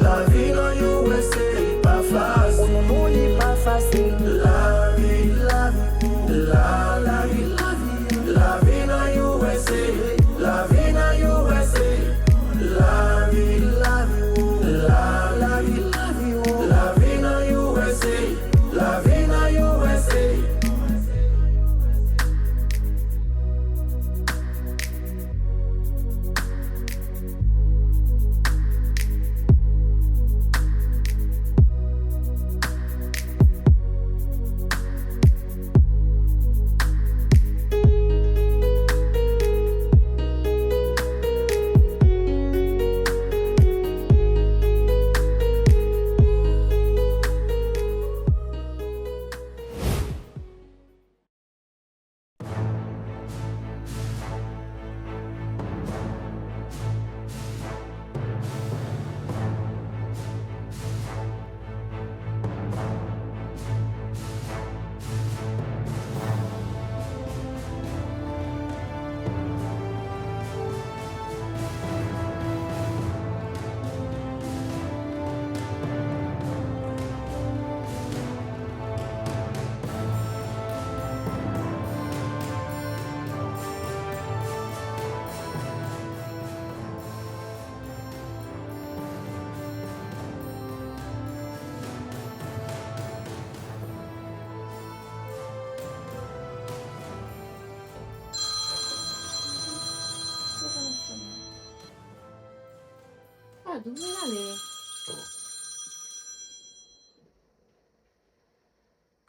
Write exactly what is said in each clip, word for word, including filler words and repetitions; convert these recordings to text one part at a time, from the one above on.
Lavi nan U S A pa fasil. Ou nan moun li pa fasil. Lavi, lavi, la, lavi, lavi. Lavi nan U S A. Lavi nan U S A. Lavi, lavi, la, lavi, lavi. Lavi nan U S A. Lavi nan U S A.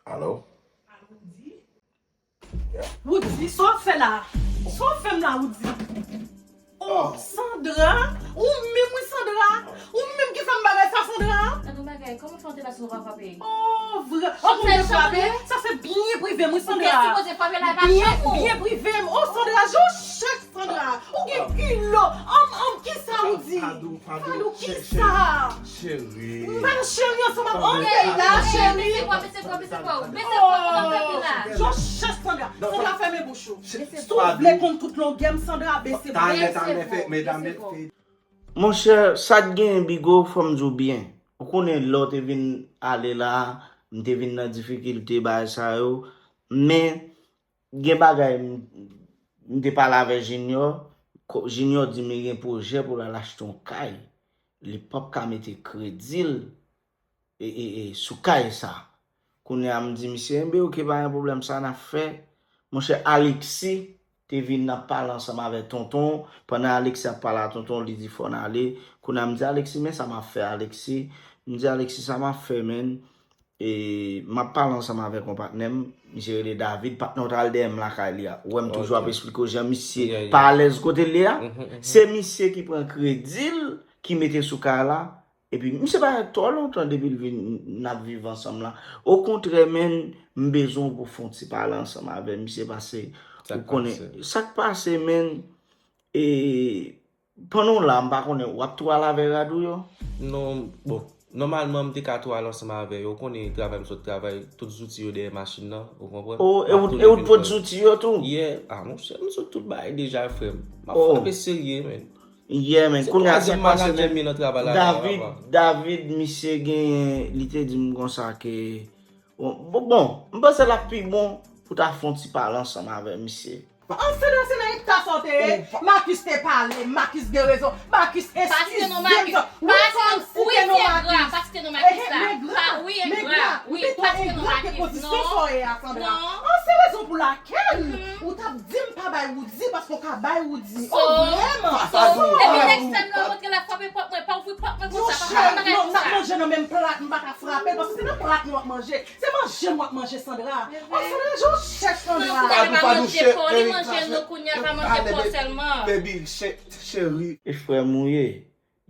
Alo? Woody, sa w ap fè la? Sa w ap fè m la, Woody? Oh, Sandra? Ou menm, wi, Sandra? Ou menm ki fè m bagay sa, Sandra? Gade yon bagay, kòman fè w te la si w pa frape? Oh, vre. Ou te frape? Sa se byen prive m, wi, Sandra. Ou te sipoze frape la, e pa chanm ou. Byen prive m. Oh, Sandra, jan w chèch, Sandra. Ou gen kilo. Anm, anm, kisa ou di? Padou, padou, kisa? Cheri. M pa nan cheri ansanm ak ann peyi la, cheri. Bese vwa, bese vwa, bese vwa, bese vwa, bese vwa, bese vwa. Jan w chèch, Sandra. Sandra, fèmen bouch ou. Si w vle konn tout longè m, Sandra, bese vwa. Talè, talè, fè, medam, fè. Monchè, sa k genyen, Bigo, fò m di w byen. Ou konnen lè w te vin ale la, m te vin nan difikilte, bagay sa yo. Men, gen bagay m, m te pale avè Junior. Ko-, Junior di m li gen pwojè pou l al achte yon kay. Li p ap ka mete kredi l e, e, e, sou kay sa. Kounye a m di misye, enben, oke, pa gen pwoblèm, sa n ap fè. Monchè, Alexis te vin, n ap pale ansanm avè tonton. Pandan Alexis ap pale a tonton, li di fò n ale. Kounye a m di Alexis, men sa m ap fè, Alexis. M di Alexis, sa m ap fè, menn. E m ap pale ansanm avèk yon patnè m, misye rele David, patnè w t al dèyè m lakay li a. Ou wè m toujou ap esplike w jan misye pa alèz kote l ye a. Se misye ki pran kredi l, ki mete sou kay la. Epi misye pa gen twò lontan depi l vin, n ap viv ansanm la. Okontrè, menn, m bezwen w pou fè yon ti pale ansanm avè misye, paske ou konnen sa k pase, menn. E pandan w la, m pa konnen, w ap tou al avè rad ou yo? Non, bon, nòmalman, m te ka tou al ansanm avè yo. Ou konnen travay, m sot travay, tout zouti yo dèyè machin nan, ou konprann? Oh, e ou, e ou t pot zouti yo tou? Yeah, a, monchè, m sot tout bagay deja, frè m. M ap frape serye, menn. Yeah, menn. Kounye a, sa k pase, menn. David, David, misye genyen, li te di m konsa ke, bon, bon, bon, m panse l ap pi bon pou ta fè yon ti pale ansanm avè misye. An Sandra, se nan eta sa w te ye. Marcus te pale, Marcus gen rezon, Marcus eskize m. Wi, Sandra, paske non Marcus. Ehe, men gra, men gra, m pito engra ke pozisyon sa w ye a, Sandra. An, se rezon pou lakèl ou t ap di m pa bay Woody, paske w ka bay Woody. Oh, vrèman? Epi next time lè w rantre la, frape pòt mwen, pa ouvri pòt mwen konsa, pa fè bagay konsa. Monchè, non, n ap manje nan menm plat, m pa ka frape l, paske se nan plat nou ap manje. Se manje m w ap manje, Sandra. Oh, Sandra, jan w chèch, Sandra. Padou, padou, cheri, pa manje pa w, li manje nou kounye a, pa manje pa w sèlman. Baby, cheri. E frè m ou ye.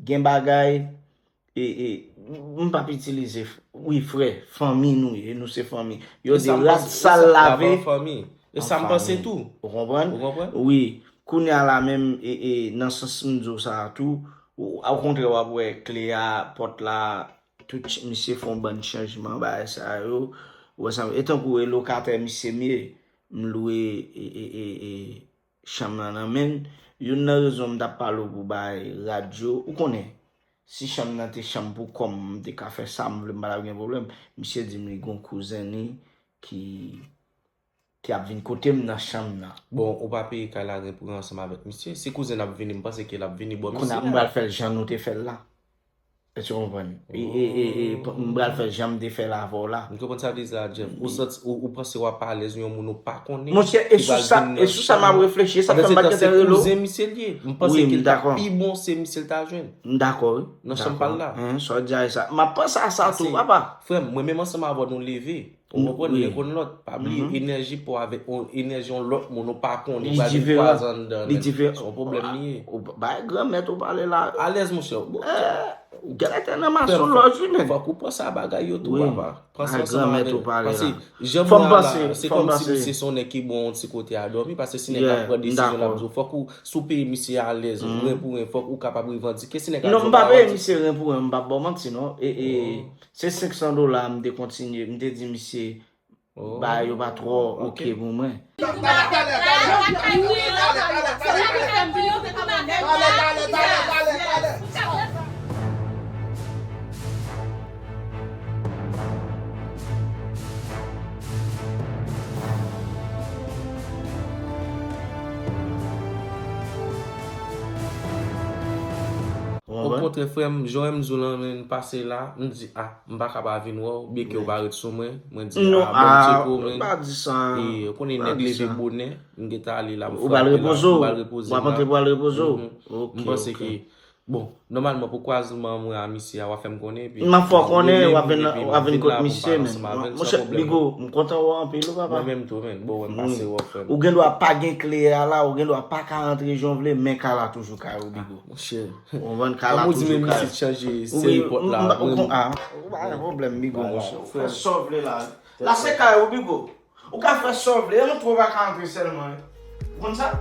Gen bagay, e, e, m p ap itilize, wi, frè, fanmi nou ye, nou se fanmi. Yo di rad sal lave an fanmi. E sa m panse tou. Ou konprann? Ou konprann? Wi. Kounye a la menm, e, e, nan sans m di w sa a tou, okontrè, w ap wè kle a, pòt la, tout ch-, misye fè yon bann chanjman, bagay sa yo. Ou wè sa, e tankou e lokatè misye m ye, m lwe, e, e, e, e, chanm nan nan men l. Youn nan rezon m t ap pale w pou bay rad yo, ou konnen, Si chanm nan te chanm pou kò m, m te ka fè sa m vle, m pa t ap gen pwoblèm. Misye di m li gon kouzen li ki, ki ap vin kote m nan chanm nan. Bon, ou pa peye kay la gen pou ansanm avèk misye. Si kouzen ap vini, m panse ke l ap vini bò misye. Kounye a, m pral fè l jan nou te fè l la. Èske w konprann? E, e, e, e, m pral fè jan m te fè l avè w la. M konprann sa w vle di la, Jeff. Ou santi, ou, ou panse w ap alèz yon moun ou pa konnen. Monchè, e sou sa, e sou sa m ap reflechi, e sa fè m pa t gentan rele w. Kouzen misye l ye. M panse ke l t ap pi bon se misye l ta jwenn. M dakò, wi. Nan chanm pa l la. Sa w di a e sa. M ap panse a sa tou, papa. Frè m, mwen menm ansanm avè w nou leve. Ou konprann? Wi. Youn konn lòt. Pa bliye, enèji pa w avèk yon enèji yon lòt moun ou pa konnen li pral vin kwaze anndan, men se yon pwoblèm li ye. Ou bay granmèt ou pale la. Alèz, monchè. Ou genlè te nan mason lòj, wi, men. Fòk ou pran sa bagay yo tou, papa. Pran sa ansanm avè l. Paske jan m wè a la, se kòmsi misye se yon nèg ki bon yon ti kote a dòmi, paske si nèg la pran desizyon l ap di w, fòk ou, si w peye misye alèz, ren pou ren, fòk ou kapab revandike. Si nèg la di w pa revandike. Non, m pa peye misye ren pou ren, m p ap ba w manti, non. E, e, Se senk san dola m te kontinye, m te di misye, bagay yo pa twò oke pou mwen. Okontrè, frè m, jan w wè m di w lan, men m pase la, m di, a, m pa ka pa vin wè w, byenke w pa ret sou mwen. Mwen di, a, bon, m tcheke w, men. Non, a, pa di sa. E, ou konnen nèg leve bonè, m gentan ale la, m pral repoze w. Ou pral repoze w? W ap antre pou w al repoze w? Mhm. Ok, ok. M panse ke, bon, nòmalman, pou kwazman mwen a misye a, w a fè m konnen, epi m ap fè w konnen, w ap vin, w ap vin kot misye, men. Monchè, Bigo, m kontan wè w anpil, wi, papa. Mwen menm tou, men. Bon, wè m pase wè w, frè m. Ou gen dwa pa gen kle a la, ou gen dwa pa ka rantre jan w vle, men kay la toujou kay ou, Bigo. Monchè. Ou konprann, kay la toujou kay. Kòm ou di, men misye t chanje seri pòt la, ou pa gen pwoblèm, Bigo, monchè. Ou fè sa w vle la. La se kay ou, Bigo. Ou ka fè sa w vle, e mwen tou pa ka antre sèlman. Ou konn sa?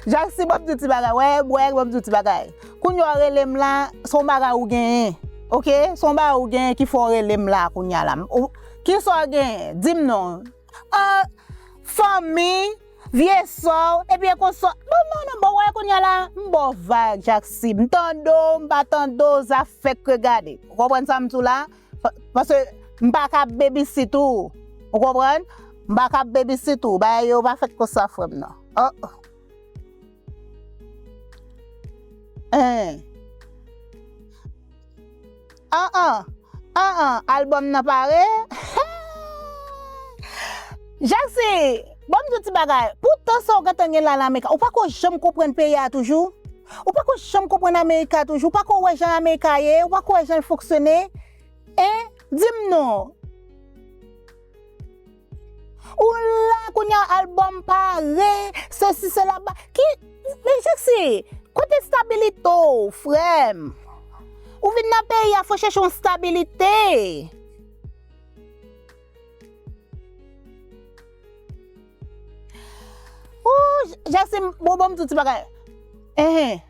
Jackson, ban m di w ti bagay. Wè, wè, ban m di w ti bagay. Kounye a w rele m la, se yon bagay ou genyen. Oke? Se yon bagay ou genyen ki fè w rele m la kounye a la. Ou, kisa w genyen? Di m non. Ah, fanmi, vye sè w, epi e konsa. Bon, non, non, bon, wè kounye a la, m ba w vag, Jackson. M tande w, m pa tande w, zafè k regade. Ou konprann sa m di w la? Pa-, paske m pa ka babysit ou. Ou konprann? M pa ka babysit ou. Bagay yo pa fèt konsa, frè m nan. Oh, oh. Hein. Ah, ah. Ah, ah. Albòm nan pare? Jackson, ban m di w ti bagay. Poutan sa w gentan gen la, Lamerik, ou pako janm konprann peyi a toujou? Ou pako janm konprann Amerika toujou? Ou pako wè jan Amerika ye? Ou pako wè jan l fonksyone? Hein? Di m non. Ou la kounye a, albòm pare, sesi, sela, ba, ki, men Jackson, kote stabilite w, frè m? Ou vin nan peyi a, fò chèche yon stabilite. Ou, Jackson, bon, bon, m di w ti bagay. Enhen.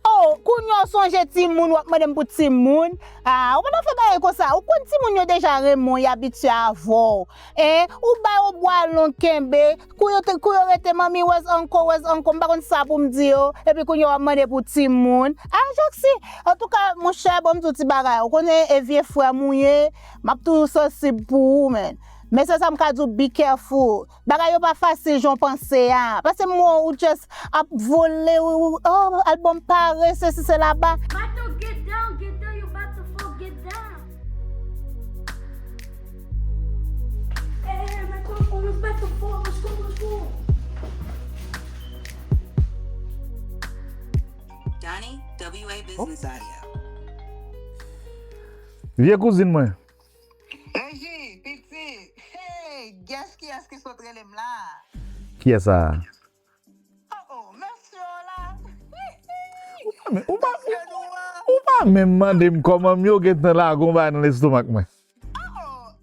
Oh, kounye a w sonje timoun, w ap mande m pou timoun. Ah, ou pa ta fè bagay konsa. Ou konn timoun yo deja renmen w, y abitye avè w. Hein? Ou ba yo bwa long kenbe. Kou yo te, kou yo rete, "Manmi, where's uncle, where's uncle?" M pa konn sa pou m di yo. Epi kounye a w ap mande pou timoun. Ah, Jackson. Antouka, monchè, bon, m di w ti bagay. Ou konnen e vye frè m ou ye. M ap toujou sansib pou ou, man. Men se sa m ka di w, be careful. Bagay yo pa fasil jan w panse a. Paske m wè w just ap vole, ou, ou, oh, albòm pare, sesi, sela, ba. Bato, get down, get down, you bato, fool, get down. Hey, hey, hey, Michael, come on, bato, fool, let's go, let's go. Donnie, W A Business Audio. Vye kouzin mwen. Reji, pitit, hey, guess kiyès ki sot rele m la? Kiyès sa? Oh, oh, mesye w la. Ou pa, ou pa, ou pa menm mande m kòman m yo gentan lage yon bagay nan lestomak mwen. Oh, oh,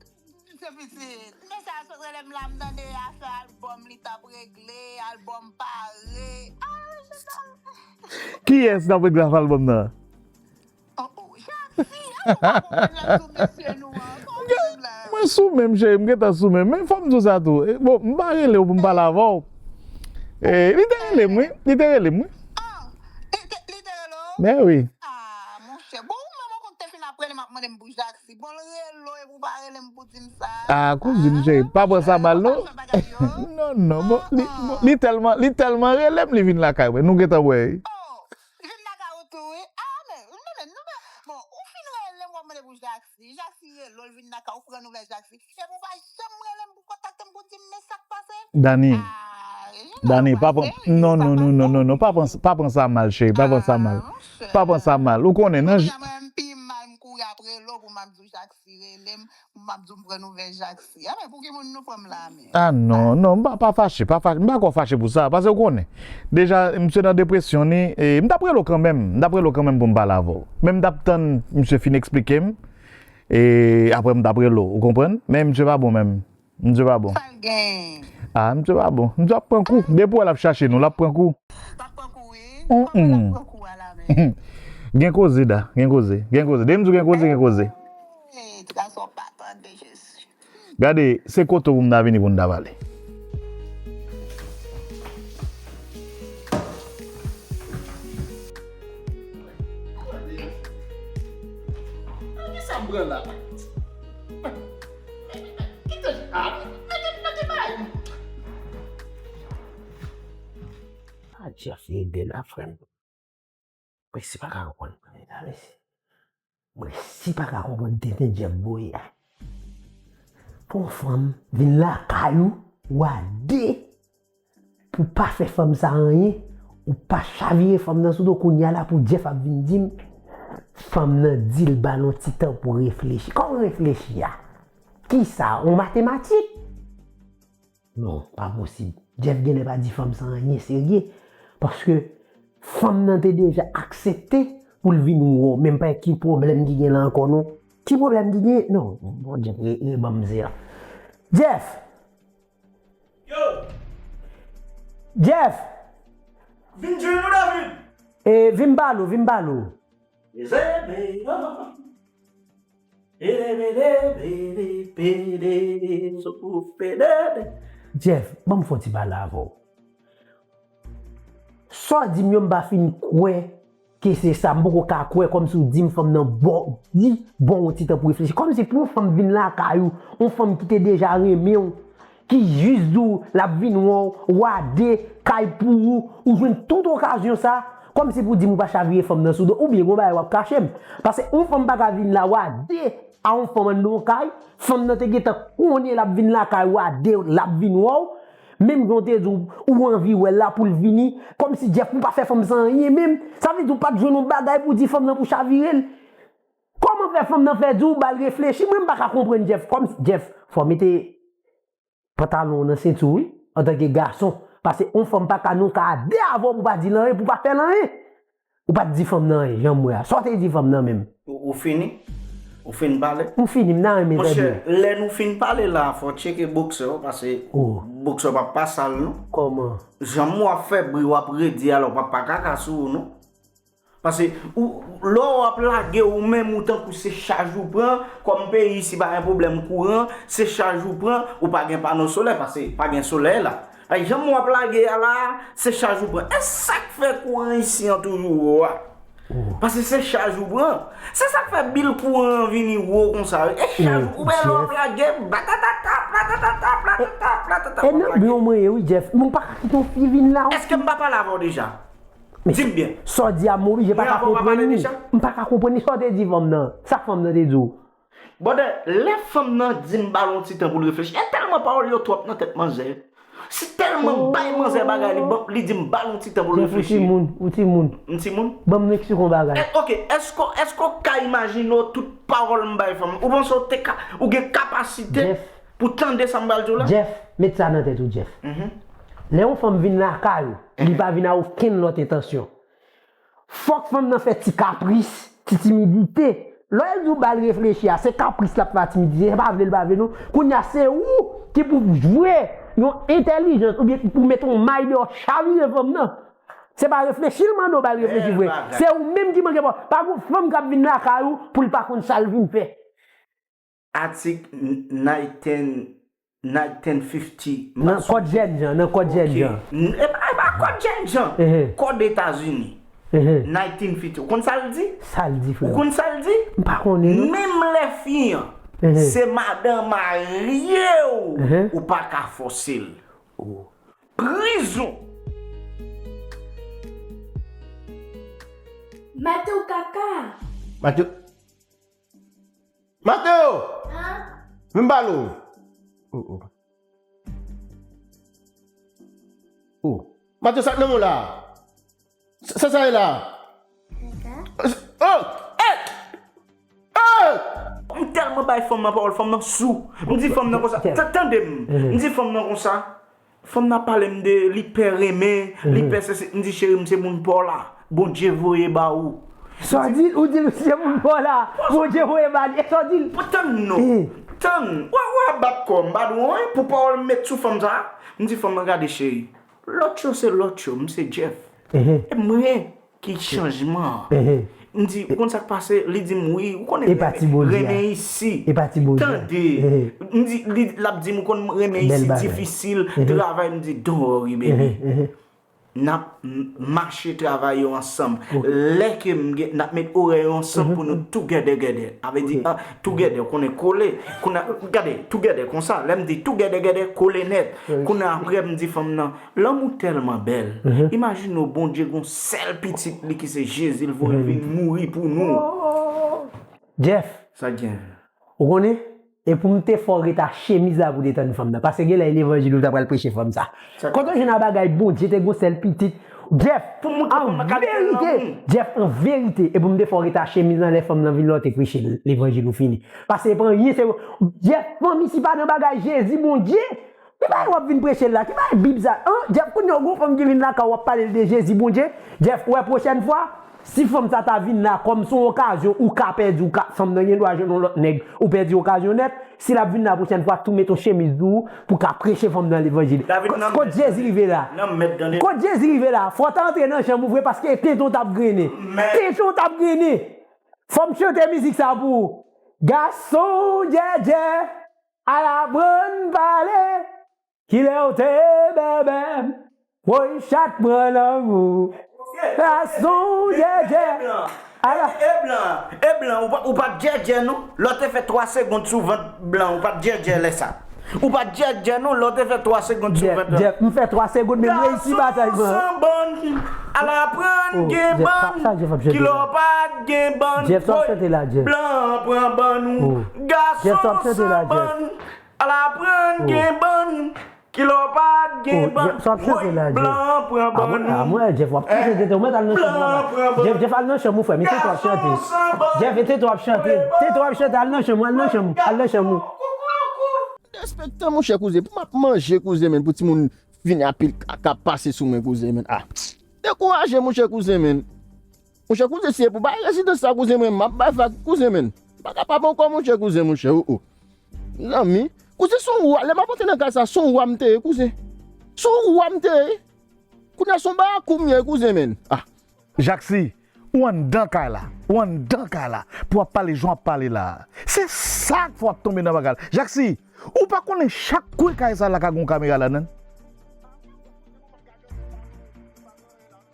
se pitit. Mesye a sot rele m la, m tande afè albòm li t ap regle, albòm pare. Ah, mesye sa. Kiyès t ap regle afè albòm nan? Oh, oh, Jackson, ah, ou pa konprann lè m sou mesye nou an. Kòman w di m la? Mwen sou menm, cheri, m gentan sou menm. Men fò m di w sa tou. E, bon, m pa rele w pou m pale avè w. E, li te rele m, wi. Li te rele m, wi. Ah, li te, li te rele w? Men wi. Ah, mon Mande m pou Jackson. Bon, l rele w epi w pa rele m pou di m sa. Ah, kouzin cheri, pa pran sa mal non. Non, non, bon, li, bon, li tèlman, li tèlman rele m, li vin lakay mwen. Nou gentan wè. Oh, li vin lakay ou tou, wi. Ah, men, men, men, nou, men, bon, ou fin rele m, w ap mande pou Jackson. Jackson rele w, l vin lakay ou, pran nouvèl Jackson. Epi w pa janm rele m pou kontakte m pou di m men sa k pase. Dani, Dani, pa pran, non, non, non, non, non, non, pa pran, pa pran sa mal, cheri, pa pran sa mal. Pa pran sa mal. Ou konnen, nan. Kounye a mwen menm pi mal, m kouri ap rele w pou m ap di w Jackson rele m, pou m ap di w m pran nouvèl Jackson. A, men pou ki moun nou pran m la, men? Ah, non, non, m pa, pa fache, pa fache, m pa ko fache pou sa, paske ou konnen. Deja, misye nan depresyon ni, e, m t ap rele w kanmenm, m t ap rele w kanmenm pou m pale avè w. Men m t ap tann misye fin eksplike m, e, apre m t ap rele w, ou konprann? Men misye pa bon menm. Misye pa bon. Sa l gen? Ah, misye pa bon. Misye ap pran kou. Depi w wè l ap chache nou, l ap pran kou. L ap pran kou, wi. Kòman l ap pran kou a la menm? Gen koze, Da. Gen koze. Gen koze. Depi m di w gen koze, gen koze. Hey, ti gason pa tande, Jezi. Gade, se kote w pou m ta vini pou n ta pale. Kisa m pran la? Kite, ah, mete, mete bay. Ah, Jeff, ede la, frè m. Mwen si pa ka konprann, mwen si pa ka konprann tenten Jeff voye a. Pou yon fanm vin lakay ou, w a de, pou pa fè fanm sa anyen, ou pa chavire fanm nan sou do, kounye a la pou Jeff ap vin di m, fanm nan di l ba l yon ti tan pou reflechi. Kòman reflechi a? Kisa? Yon matematik? Non, pa posib. Jeff genlè pa di fanm sa anyen serye. Paske fanm nan te deja aksepte pou l vin wè w. Men m pa wè ki pwoblèm ki gen la ankò non. Ki pwoblèm ki gen? Non, bon, Jeff, re, re ban m ze a. Jeff! Yo! Jeff! Vin jwenn nou, David! E, vin m pale w, vin m pale w. Mezanmi, non. Pede, pede, pede, pede, sou pou pede. Jeff, ban m fè yon ti pale avè w. Sa w di m yo, m pa fin kwè ke se sa. M poko ka kwè kòmsi w di m fanm nan ba w, di ba w yon ti tan pou reflechi. Kòmsi pou yon fanm vin lakay ou, yon fanm ki te deja renmen w, ki jis di w l ap vin wè w, w a de, kay pou ou, ou jwenn tout okazyon sa, kòmsi pou di m ou pa chavire fanm nan sou do, oubyen gon bagay w ap kache m. Paske yon fanm pa ka vin la, w a de, a yon fanm anndan yon kay, fanm nan te gentan konnen l ap vin lakay ou a de, l ap vin wè w, menm jan w te di w, ou anvi wè l la pou l vini, kòmsi Jeff ou pa fè fanm sa anyen menm, sa vle di w pa t jwenn yon bagay pou di fanm nan pou chavire l. Kòman fè fanm nan fè di w ba l reflechi? Mwen m pa ka konprann Jeff, kòmsi Jeff, fò w mete pantalon w nan senti w wi, antanke gason. Paske yon fanm pa ka nan yon kay a de avè w pou pa di l anyen, pou pa fè l anyen. Ou pa t di fanm nan anyen, jan m wè a. Sa w te di fanm nan menm? Ou, ou fini? Ou fin pale? M fini, m ta renmen tande. Monchè, lè nou fin pale la, fò w tcheke boksè w, paske boksè w p ap pa sal non. Kòman? Jan m wè w ap fè bri, w ap redi, alò p ap pa kaka sou ou non. Paske ou, lè w ap lage ou menm ou tankou se chaj ou pran, kòm peyi isi pa gen pwoblèm kouran, se chaj ou pran, ou pa gen pano solè, paske pa gen solèy la. Ay, jan w ap lage a la, se chaj ou pran. E sa k fè kouran isi an toujou wo a? Paske se chaj ou pran. Se sa k fè bil kouran an vini wo konsa wi. E chaj ou, ou wè lè w ap lage, batatata, platatata, platatata, platatata. E nan blo mwen ye wi, Jeff. Mwen pa ka kite yon fi vin la. Èske m pa pale avè w deja? Di m byen. Sa w di a, m oblije pa ka konprann li. M pa ka konprann li. Sa w te di fanm nan? Sa fanm nan te di w? Brother, lè fanm nan di m ba l yon ti tan pou l reflechi, e tèlman pawòl yo twòp nan tèt manzè. Si tèlman m bay manzè bagay, li ban, li di m ba l yon ti tan pou l reflechi. Ou timoun, ou timoun. M timoun? Ban m eksplike yon bagay. E, ok, èske, èske w ka imajine w tout pawòl m bay fanm? Ou panse w te ka, ou gen kapasite pou tande sa m pral di w la? Jeff, met sa nan tèt ou, Jeff. Lè yon fanm vin lakay ou, li pa vin a okenn lòt entansyon. Fòk fanm nan fè ti kapris, ti timidite. Lè l di w ba l reflechi a, se kapris l ap fè a, timidite, se pa vle l pa vle non. Kounye a se ou ki pou jwe yon entèlijans oubyen pou mete yon may deyò chavire fanm nan. Se pa reflechi l mande w ba l reflechi vre. Se ou menm ki manke pa. Pa gon fanm k ap vin lakay ou pou l pa konn sa l vin fè. Atik nineteen, nineteen fifty. Nan kòd jèn jan, nan kòd jèn jan. E pa, e pa kòd jèn jan. Kòd Etazini. Nineteen fifty. Ou konn sa l di? Sa l di, frè? Ou konn sa l di? M pa konnen, non. Menm lè fi an se madan marye w, ou pa ka fòse l. Prizon! Mateo kaka! Mateo. Mateo! Vin m pale w. Oh, oh. Oh. Mateo, sa k nan men w la? Sa sa ye la? Oh! Hey! Hey! M tèlman bay fanm nan pawòl, fanm nan sou. M di fanm nan konsa, tande m. M di fanm nan konsa. Fanm nan pale m de li pè renmen, li pè sesi. M di cheri, m se moun pa w la. Bondye voye ba ou. Sa w di l, ou di l se moun pa w la. Bondye voye ba li. E sa w di l? Tann non. Tann. W a, w a bat kò m, m pa di w anyen pou pawòl m met sou fanm sa. M di fanm nan gade cheri. Lòt yo se lòt yo, m se Jeff. E mwen ki chanjman an. M di, ou konn sa k pase? Li di m, wi, ou konnen renmen isi. Tande. M di, li, l ap di m, ou konn renmen isi difisil, travay, m di, don't worry, baby. N ap mache travay yo ansanm. Lè ke m gen, n ap met orè yo ansanm pou nou together, together. A vle di, together, ou konnen kole. Kounye a, gade, together konsa. Lè m di together, together, kole nèt. Kounye a, apre, m di fanm nan, lanmou tèlman bèl. Imajine w, Bondye gon sèl pitit li ki se Jezi, l voye l vin mouri pou nou. Jeff, Sa k gen? Ou konnen? E pou m te fè w rete a chemiz la pou w te tann fanm nan. Paske genlè e levanjil ou ta pral preche fanm sa. Kote w jwenn a bagay Bondye te gon sèl pitit? Jeff, an verite, Jeff, an verite, e pou m te fè w rete a chemiz nan lè fanm nan vin la w te preche levanjil ou fini. Paske e pa anyen, se Jeff, fanm isi pa nan bagay Jezi, Bondye. Ki bagay w ap vin preche l la? Ki bagay Bib sa? An, Jeff, kounye a w gon fanm ki vin lakay ou w ap pale l de Jezi, Bondye. Jeff, ou wè pwochèn fwa, si fanm sa ta vin la kòm se yon okazyon ou ka pèdi, ou ka, fanm nan gen dwa jwenn yon lòt nèg, ou pèdi okazyon nèt. Si l ap vin la pwochèn fwa, tou met yon chemiz sou ou pou w ka preche fanm nan levanjil. Kot Jezi rive la? Kot Jezi rive la? Fò w ta antre nan chanm ou vre paske tenten w t ap grennen. Tenten w t ap grennen. Fò m chante mizik sa pou ou. Gason djèdjè. Al aprann pale, kilè w te bèbè, woy chat pran nan ou. Gason djèdjè. Ala. E blan, e blan, ou pa, ou pa t djèdjè non, lè w te fè twa segond sou vant blan, ou pa t djèdjè lè sa. Ou pa t djèdjè non, lè w te fè twa segond sou vant blan. Jeff, m fè twa segond, men m reyisi batay mwen. Gason san bann, al aprann gen bann, kilè w pa t gen bann, woy, blan an pran bann ou. Gason san bann, al aprann gen bann, kilè w pa t gen bann, woy, blan an pran bann ou. Blan an pran bann ou. Jeff, Jeff, al nan chanm ou, frè m. Tete w ap chante. Jeff, tete w ap chante. Tete w ap chante, al nan chanm ou, al nan chanm ou, al nan chanm ou. Derespektan monchè kouzen, pou m ap manje kouzen, men pou timoun vini apil kaka pase sou mwen kouzen, men. Ah. Dekouraje monchè kouzen, men. Monchè kouzen, si e pou bay rezidans la kouzen, men, m ap bay vag kouzen, men. M pa kapab ankò monchè kouzen, monchè, oh, oh. Zanmi, kouzen, se yon wa, lè m ap antre nan kay sa, se yon wa m te ye kouzen. Se yon wa m te ye. Kounye a se yon barakou m ye kouzen, men. Ah. Jaksi, ou anndan kay la, ou anndan kay la, pou w ap pale jan w ap pale la a. Se sa k fè w ap tonbe nan bagay la. Jaksi, ou pa konnen chak kwen kay sa la ka gen yon kamera ladan l?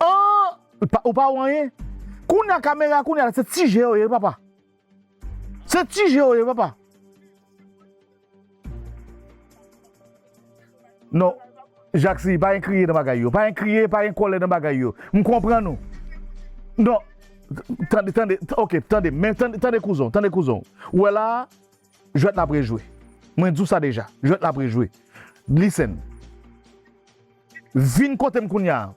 Oh, ou pa wè anyen? Kounye a kamera, kounye a la, se ti je yo ye, papa. Se ti je yo ye, papa. Non, Jaksi, pa gen kriye nan bagay yo. Pa gen kriye, pa gen kòlè nan bagay yo. M konprann ou. Non, tande, tande, ok, tande, men tande, tande kouzen, tande kouzen. Ou wè la a, jwèt la ap rejwe. Mwen di w sa deja, jwèt la ap rejwe. Listen. Vin kote m kounye a.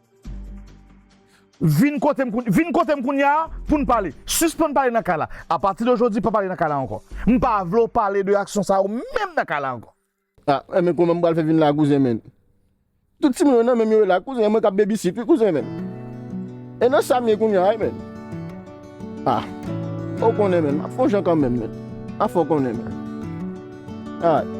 Vin kote m kounye a pou n pale. Sispann pale nan kay la. Apati de jodi, pa pale nan kay la ankò. M pa vle w pale de aksyon sa yo menm nan kay la ankò. Ah, enben kòman m pral fè vin la kouzen, men? Tout timoun yo nan menm yo ye la kouzen, e mwen k ap babysit wi kouzen, men. E nan sa m ye kounye a wi, men. Ah. Ou konnen, men, m ap fè w jan kanmenm, men. M ap fè w konnen, men. Ay.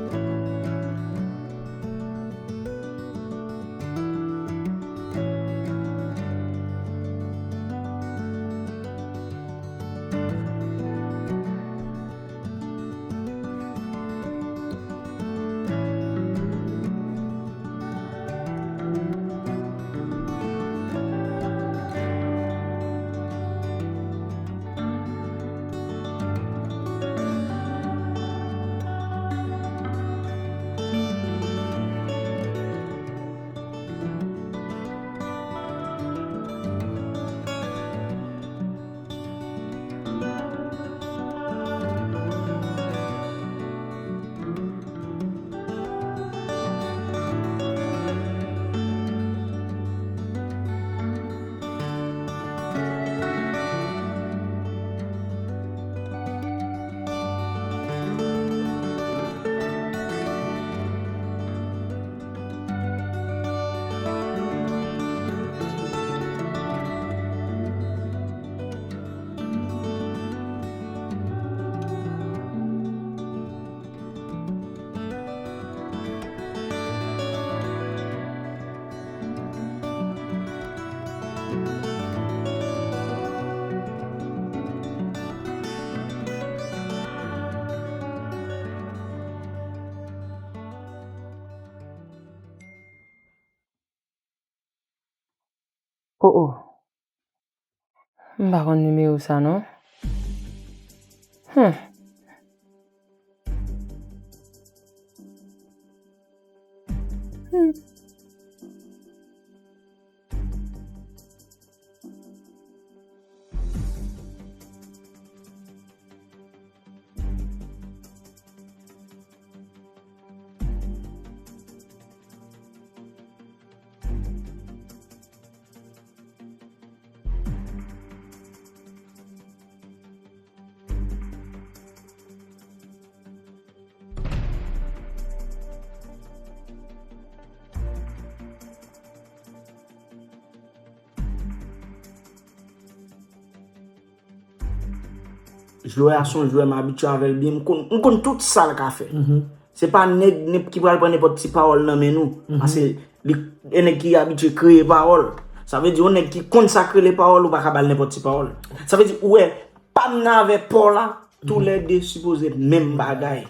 Oh, oh. M pa konn nimewo sa non. Hmm. Hmm. Jwè a se yon jwè m abitye avè l byen, m konn, m konn tout sa l ka fè. Se pa nèg nenp- ki pral pran nenpòt ti pawòl nan men nou. Paske li, e nèg ki abitye kreye pawòl. Sa vle di, yon nèg ki konn sa k rele pawòl, ou pa ka ba l nenpòt ti pawòl. Sa vle di, ou wè, pa m nan avè pa w la, toulède sipoze menm bagay.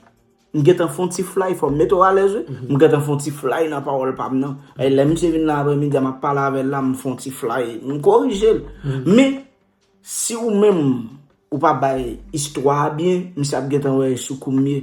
M gentan fè yon ti fly, fò m mete w alèz, wi. M gentan fè yon ti fly nan pawòl pa m nan. E lè misye vin nan aprèmidi a, m ap pale avè l la, m fè yon ti fly, m korije l. Men, si ou menm, ou pa bay istwa a byen, misye ap gentan wè e sou kou m ye.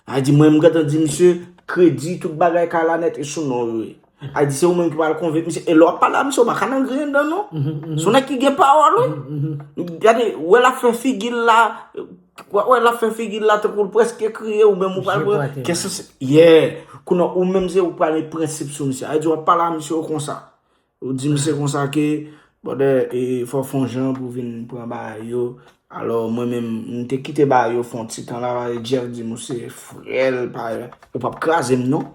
A di mwen, m gentan di misye, kredi, tout bagay kay la nèt e sou non w yo ye. A di se ou menm ki pral konvenk misye. E lè w ap pale a misye, ou pa ka nan griyen dan non. Se yon nèg ki gen pawòl, wi. Gade, wè l ap fè figi l la, wè, wè l ap fè figi l la tankou l prèske kriye, ou menm ou pral pran. Kèsyon se, yeah. Kounye a, ou menm se ou pral met prensip sou misye. A di w ap pale a misye konsa. Ou di misye konsa ke, brother, e, fò w fè yon jan pou w vin pran bagay yo. Alò, mwen menm, m te kite bagay yo fè yon ti tan la, Jeff di m ou se frè l, pa, ou p ap kraze m non.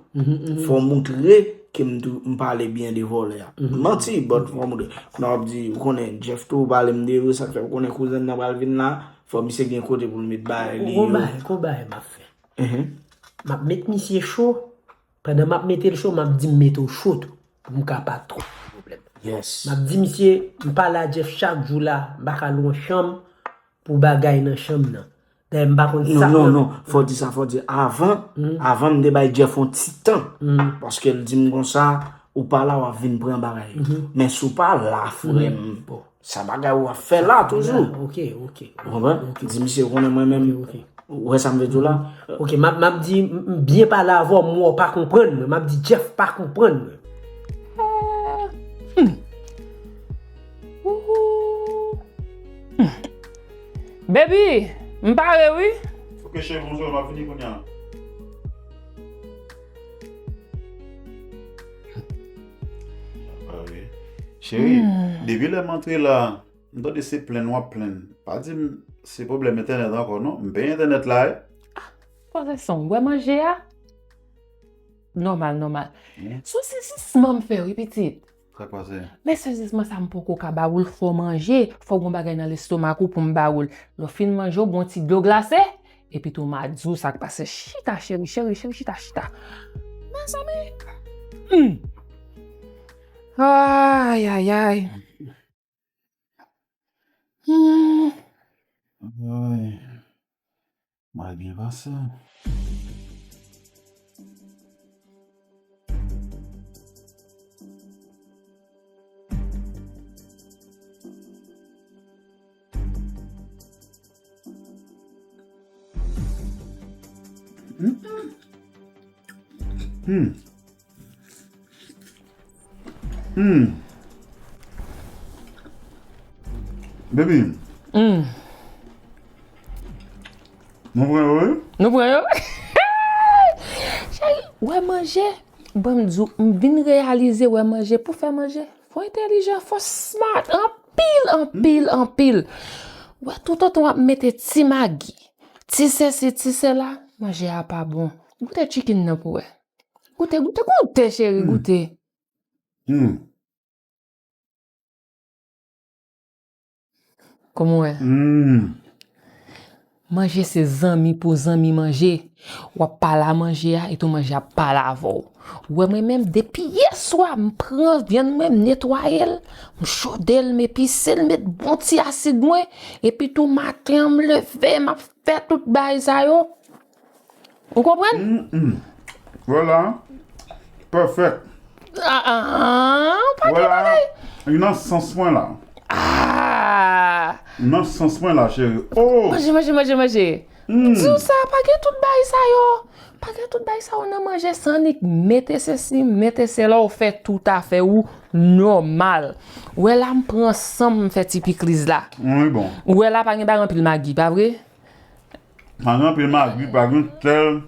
Fò w montre ke m tou, m pale byen de vòlè a. Manti, but fò w montre. Kounye a w ap di, ou konnen, Jeff tou pale m de vre, sa k fè ou konnen kouzen m nan pral vin la, fò misye gen kote pou l met bagay li yo. Gon bagay, gon bagay m ap fè. M ap met misye cho. Pandan m ap mete l cho, m ap di m mete w cho tou, pou m ka pa twò gen pwoblèm. M ap di misye, m pale a Jeff chak jou la, m pa ka lwe yon chanm pou bagay nan chanm nan. Dayè, m pa konn sa. Non, non, non, fò w di sa, fò w di avan, avan m te bay Jeff yon ti tan. Paske l di m konsa, ou pa la, w ap vin pran bagay yo. Men si w pa la, frè m, sa bagay ou ap fè la toujou. Ok, ok. Ou konprann? Di misye konnen mwen menm. Ou wè sa m vle di w la? Ok, m ap, m ap di, m, m byen pale avè w, m wè w pa konprann mwen. M ap di Jeff pa konprann mwen. Baby, m pare wi. Ok, cheri, bonjou, m ap vini kounye a. Cheri, depi lè m antre la, m tande se plenn w ap plenn. Pa di m se pwoblèm entènèt ankò non. M peye entènèt la wi. Poze son, w wè manje a? Nòmal, nòmal. Se yon sezisman m fè wi pitit. Sa k pase? Men sezisman sa m poko ka ba ou l, fò w manje, fò w gon bagay nan lestomak ou pou m ba ou l. Lè w fin manje, w bwè yon ti dlo glase, epi tou m a di w sa k pase. Chita cheri, cheri, cheri, chita, chita. Mezanmi. Hmm. Ay, ay, ay. Hmm. Ay. Mal byen pase. Hmm. Hmm. Baby. Hmm. Nou pran yo, wi? Nou pran yo? Cheri, wè manje. Bon, m di w, m vin reyalize wè manje pou fè manje. Fò entèlijan, fò smart. Anpil, anpil, anpil. Wè, toutotan w ap mete ti magi, ti sesi, ti sela, manje a pa bon. Goute chicken nan pou wè. Goute, goute, goute, cheri, goute. Hmm. Kòman w wè? Hmm. Manje se zanmi pou zanmi manje. W ap pale a manje a, etou manje ap pale avè w. Ou wè mwen menm, depi yè swa, m pran vyann mwen, m netwaye l, m chode l, m epise l, m met bon ti asid mwen, epi tou maten an, m leve, m ap fè tout bagay sa yo. Ou konprann? Mm, mm. Vwala. Perfect. Ah, ah, ah, pa gen bagay. Li nan sans mwen la. Ah! Li nan sans mwen la, cheri. Oh! Manje, manje, manje, manje. Di w sa, pa gen tout bagay sa yo. Pa gen tout bagay sa yo nan manje san nik. Mete sesi, mete sela, ou fè tout afè ou nòmal. Ou wè la, m pran san m fè ti pikliz la. Wi, bon. Ou wè la, pa gen bagay anpil magi, pa vre? Pa gen anpil magi, pa gen sèl.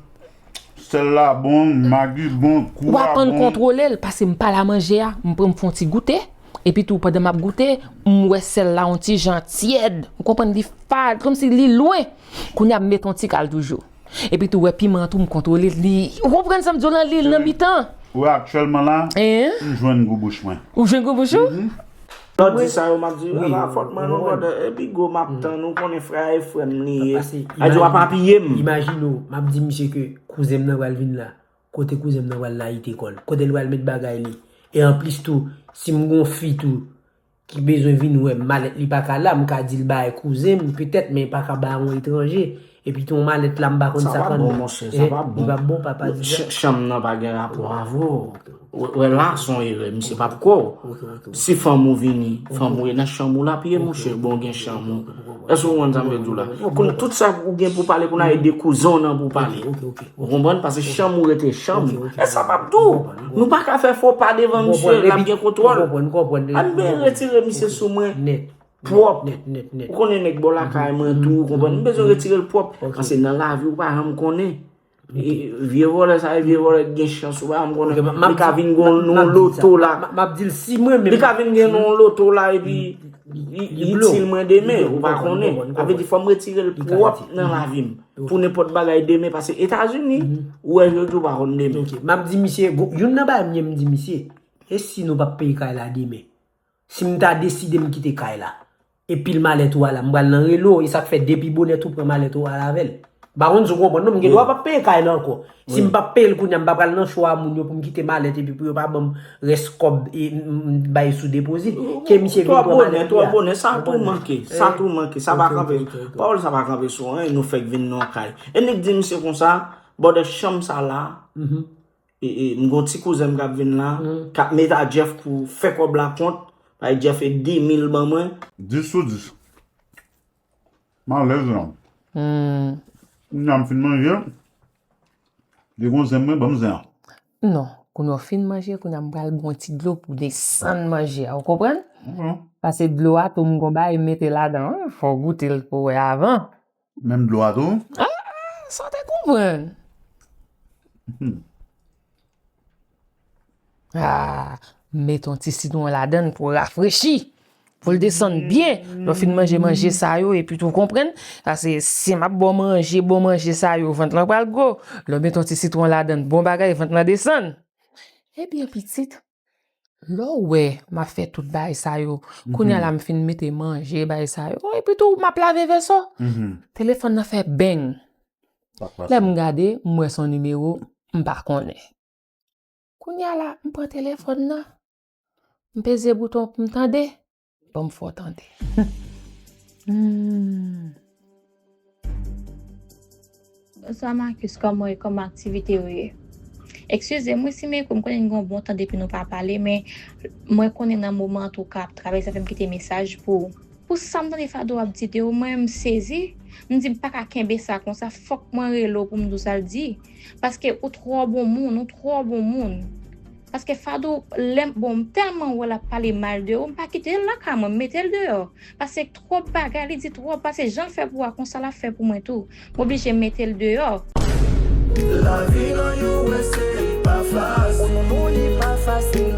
Sèl la bon, magi bon, kou a bon. Ou aprann kontwole l, paske m pa la manje a, m pran m fè yon ti goute. Epi tou, pandan m ap goute, m wè sèl la yon ti jan tyèd. Ou konprann, li fad, kòmsi li lwen. Kounye a m met yon ti kal toujou. Epi tou, wè piman an tou, m kontwole li. Ou konprann sa m di w lan, li nan mitan. Ou wè aktyèlman la, Hein? M jwenn gou bouch mwen. Ou jwenn gou bouch ou? Mhm. Lò di sa yo, m ap di, e pa fòt mwen non, brother. E Bigo, m ap tann ou, konnen frè a e frè m li ye. Pase, A di w ap apiye m. Imajine w, m ap di misye ke kouzen m nan pral vin la. Kote kouzen m nan pral layite kò l? Kote l pral met bagay li? E anplis tou, si m gon fi tou ki bezwen vin wè m, malèt li pa ka la, m ka di l bay kouzen m, petèt, men pa ka bay yon etranje. Epi tou yon malèt la, m pa konn Sa sa pa konn. Bon, monchè, sa pa bon. Li pa bon, papa di sa. Ch- Chanm nan pa gen rapò avè w. Wè la, se yon erè, misye p ap kwè w. Si fanm ou vini, fanm ou e nan chanm ou la, piye monchè, bon gen chanm ou. Èske ou konn sa m vle di w la? Kounye tout sa ou gen pou pale, kounye a e de kouzen w nan pou pale. Ok, ok. Ou konprann? Paske chanm ou rete chanm. Ok, ok. E sa p ap tou. Nou pa ka fè fo pa devan misye, l ap gen kontwòl. Konprann, konprann. Ann ben retire misye sou mwen. Nèt. Pwòp. Nèt, nèt, nèt. Ou konnen nèg bò lakay mwen tou, ou konprann? M bezwen retire l pwòp. Paske nan lavi ou pa janm konnen. E, e, vye vòlè sa, e vye vòlè ki gen chans, ou pa janm konnen. Li ka vin gen yon loto la. M ap di l si mwen menm. Li ka vin gen yon loto la, epi li itil mwen demen, ou pa konnen. Sa vle di, fò m retire l pwòp nan lavi m. Pou nenpòt bagay demen, paske Etazini, ou wè jodi, ou pa konn demen. Ok, m ap di misye, youn nan bagay m ye, m di misye, e si nou p ap peye kay la demen? Si m ta deside m kite kay la, e pil malèt ou a la, m pral nan rele w, e sa k fè depi bonè tou pran malèt ou al avè l. M pa konn si w konprann non, m gen dwa p ap peye kay la ankò. Si m p ap peye l kounye a, m pa pral nan cho a moun yo pou m kite malèt epi pou yo pa ban m rès kòb e m bay sou depozit. Ke misye vin pran malèt li a. Twò bonè, twò bonè, sa tou manke, sa tou manke, sa pa kanpe. Pawòl sa pa kanpe sou anyen, nou fèk vin nan kay. E nèg di misye konsa, bòdè chanm sa la, e, e, m gon ti kouzen m k ap vin la, k ap met a Jeff pou fè kòb la kont, bay Jeff e de mil ban mwen. Dis sou dis. M alèz la. Kounye a m fin manje, li gon zen mwen, ban m zen an. Non, kounye w fin manje, kounye a m pral gon ti dlo pou desann manje a, ou konprann? Pase dlo a tou m gon bagay mete ladan, wi, fò w goute l pou w wè avan. Menm dlo a tou? Ah, sa w te konprann. Ah, met yon ti sitwon ladan l pou rafrechi. Pou l desann byen. Lè w fin manje manje sa yo, epi tou w konprann. Paske si m ap ba w manje, bon manje sa yo, vant lan pral gwo. Lè w met yon ti sitwon ladan l, bon bagay, vant lan desann. Ebyen, pitit, lè w wè m ap fè tout bagay sa yo, kounye a la m fin mete manje, bagay sa yo, epi tou m ap lave vèso. Telefòn nan fè beng. Lè m gade, m wè se yon nimewo m pa konnen. Kounye a la, m pran telefòn nan, m peze bouton pou m tande. Ban m fè w tande. Hmm. Bonswa Marcus, kòman w ye? Kòman aktivite yo ye? Eskize m wi si m ekri, m konnen n gen yon bon tan depi nou pa pale, men mwen konnen nan moman an tou ka ap travay, sa fè m kite mesaj pou ou. Pou sa m tande Fado ap di de ou, mwen menm m sezi. M di m pa ka kenbe sa konsa, fòk mwen rele w pou m di w sa l di. Paske ou twò bon moun, ou twò bon moun. Paske Fado, lè m, bon, m tèlman wè l ap pale mal de ou, m pa kite l lakay mwen, m mete l deyò. Paske twòp bagay, li di twòp, paske jan l fè pou ou a, konsa l ap fè pou mwen tou. M oblije mete l deyò. Lavi nan U S A pa fasil. Pou nou mouri pa fasil.